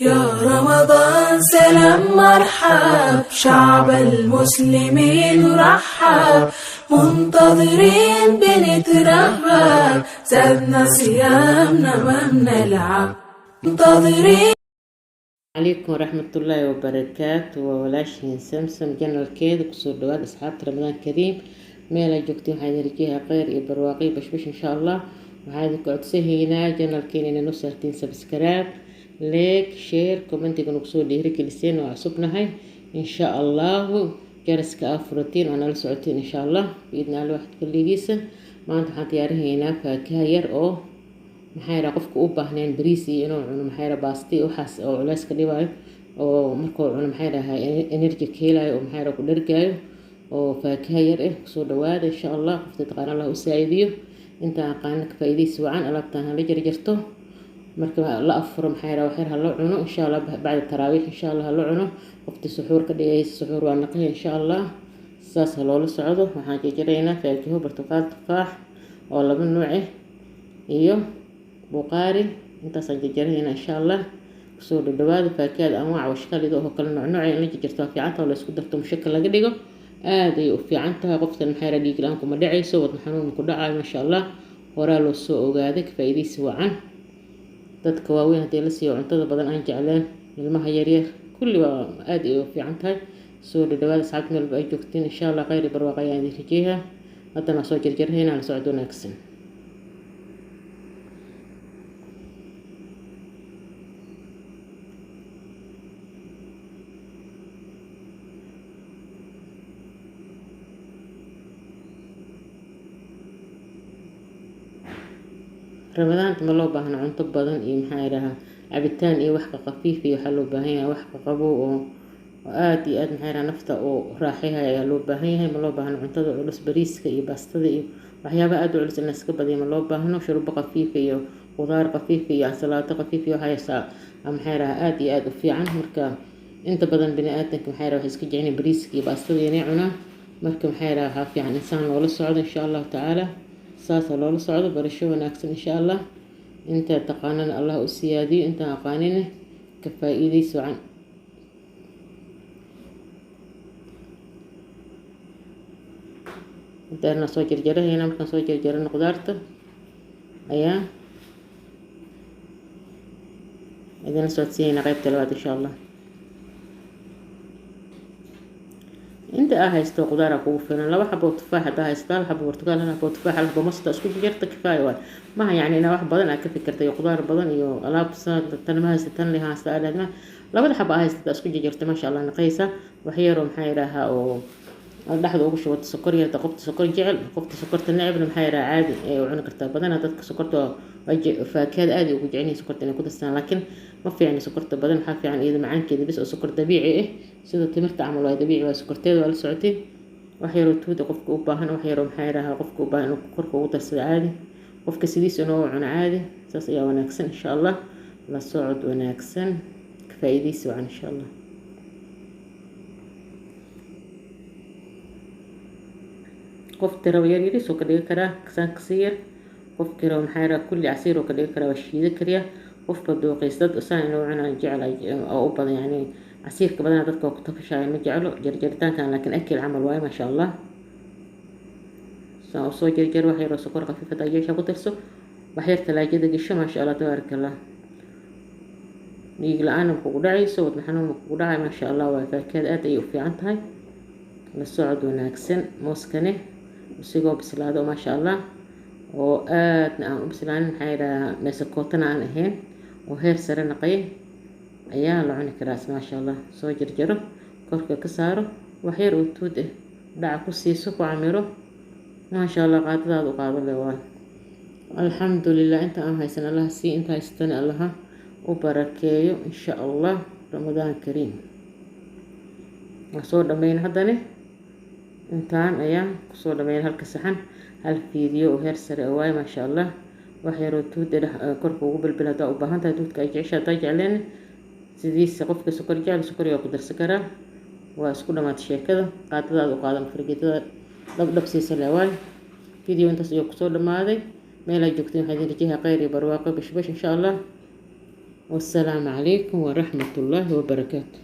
يا رمضان سلام مرحب، شعب المسلمين رحب، منتظرين بنترهب، زادنا صيامنا ما بنلعب، منتظرين. Calaykum waraxmatullaahi wabarakaatu. Waa walaashiin Samsam channelkeeda. Kusoo dhawaad asxaabta. Ramadaan kariim meel ay joogtiin. Waxaan idin rajeeyaa kheyr iyo barwaaqo iyo bashbash, insha Allah. Waxaan idinku codsahaynaa channelkeena inay noo saartiin subscribe, like, share, commentiga nagu soo dhiirigeliseen oo cusubnahay, insha Allahu. Jaraska aa furatiin oo nala socotiin, insha Allah, biidna Alla waxad kulligiisa. Maanta waxaan diyaarinaynaa faakiha yar oo, maxaa yidhaha, qofka u baahneen bariis iyo inuu cuno, maxaa yidhaha, baasti waxaas oo culeys ka dhibayo, oo markuu cuno, maxaa yidhaha, energy ka helayo, oo, maxaa yidhaha, ku dhargayo, oo faakiha yar eh. Kusoo dhawaada, insha Allah. Qofta taqaan Allah u saacidiyo, intaan aqaana ka faa'iidaysi wacan. Alaabtaan hala jarjarto marka la afuro, maxaa yidhaha, wax yar hala cuno, insha Allah, bacda taraawiix, insha Allah, hala cuno. Qofti suxuur ka dhigaysa suxuur waa naqaya, insha Allah. Saas ha loola socdo. Waxaan jarjaraynaa faakiho: bartuqaal, tufaax oo laba nuuc ah iyo buqaari. Intaasaan jarjaraynaa, insha Allah. Kusoo dhadhawaada. Faakihada anwaac washkalida oo kala nooc nooc in la jarjarto waa fiican tahay, oo la isku darto, mushakal laga dhigo, aad ayay u fiican tahay. Qoftan, maxaa yidhaha, dhiig la-aan kuma dhacayso, wadna xanuun ku dhacayo, maasha Allah. Horaa loo soo ogaaday ka faa'iidaysi wacan. Dadka waaweyn haddii la siiyo cuntada badan aan jecleen, ilmaha yaryar, kulli waa aad ayay u fiican tahay. Soo dhadhawaada asxaabta meel walba ay joogtiin, insha Allah. Khayr iyo barwaaqo ayaan idin rajeeyaa. Haddana soo jarjarhaynaa. La socod wanaagsan. Ramadaanta ma loo baahno cunto badan iyo, maxaa yidhahaa, cabitaan iyo wax qafiif iyo waxaa loo baahan yahay wax qaqabow oo aada iyo aad, maxaa yidhaha, nafta oo raaxayhaya ayaa loo baahan yahay. Ma loo baahno cuntada culus, bariiska iyo baastada iyo waxyaabaha aada u culus in la iska badiyo ma loo baahno. Shurubo khafiifa iyo qudaar khafiifa iyo ansalaato khafiif iyo waxaysaa, maxaa yidhaha, aada iyo aada u fiican. Marka inta badan bini aadanka, maxaa yidhaha, waxay iska jecelyihin bariiska iyo baastada inay cunaan. Marka, maxaa yidhaha, waxaa fiican insaan loola socdo, insha Allahu tacaala. Saasa loola socdo. Barasho wanaagsan, insha Allah. Inta taqaanana Allah u siyaadiyo, intaan aqaanina ka faa-iidaysi wacan. Intaana soo jarjarahayna. Markaan soo jarjarano qudaarta ayaa idinla socodsiinayna qaybta labaad, insha Allah. Inta aa haysto qudaara kugu filan. Laba xabo tufaax haddaa haysta, hal xabo burtukaal, hal xabo tufaax, hal xabo masta isku jarjarta, kifaaya waay. Maha yacni inaa wax badan aa ka fikirtay, qudaar badan iyo alaab tan ma haysta, tan le haysta aa dhahd. Labada xabo aa haysata isku jarjarta, maasha Allah, naqaysa. Wax yaroo, maxaa yidhaahaa, oo dhexda ugu shubato sokor yarta, qofta sokor jecel. Qofta sokorta necebna, maxaa yidhaha, caadi ay u cuni kartaa. Badanaa dadka sokorta faakihada aad ay ugu jecel yihiin sokorta inay ku darstaan, laakiin ma fiicna sokorta badan. Waxaa fiican iyada macaankeeda bis oo sokor dabiici ah, sida timirta camal waa dabiici, waa sokorteeda, waa la socotay. Wax yaroo tuuda qofka u baahan, wax yaroo, maxaa yidhaha, qofka u baahan inuu korka ugu darsado caadi, qofka sidiisa inuu cuno caadi, saas ayaa wanaagsan, insha Allah. La socod wanaagsan, ka faa'iidaysi wacan, insha Allah. Qofkii rabo yar yaris oo ka dhigi karaa, kasaan kasii yar. Qofkii rabo, maxaa yidhaha, kulli casiir oo ka dhigi karaa, waa shiidi kariya, qofba dooqiis. Dad saan inuu cunaan jecel oo u badan, yacni casiirka badanaa dadka waa ku tafashaayo, ma jeclo jarjaritaankan, laakiin akil camal waaye, maasha Allah. Saan usoo jarjar. Wax yaroo sokor khafiif hadaa yeesha ku darso, wax yar talaajada gesho, maasha Allah, tabaaraka Allah. Dhiig la-aan ma kugu dhacayso, wadna xanuun ma kugu dhacayo, maasha Allah. Waa faakihada aad ayay u fiican tahay. La socod wanaagsan. Mooskane isigoo bislaado, maasha Allah, oo aadna aan u bislaanin, maxaa yidhahaa, meesakootana aan ahayn, oo heer sare naqay ayaa la cuni karaa, maasha Allah. Soo jarjaro, korka ka saaro, wax yar oo tuud ah dhaca ku siiso, ku camiro, maasha Allah. Qaadadaada u qaado le waay. Alxamdulilah. Inta aan haysan Allaha sii, inta haystana Allaha u barakeeyo, insha Allah. Ramadaan kariim. Waa soo dhameyn. Haddane intaan ayaan kusoo dhameyn halka saxan. Hal fiidiyo oo heer sare oo waaye, maasha Allah. Wax yaroo tuuda korka ugu bilbil haddaa u baahan tahay, tuudka ay jecesha. Haddaa jecleen sidiisa, qofka sokor jecel sokor waa ku darsan karaa. Waa isku dhamaatay sheekada. Qaadadaada u qaadan, fargeetada dhab dhab siisa le waay. Video intaas ayuu kusoo dhamaaday. Meel ay joogteen waxaa idin rajayaa khayr iyo barwaaqo, bashbash, insha Allah. Wasalaamu calaykum waraxmatullaahi wabarakaatu.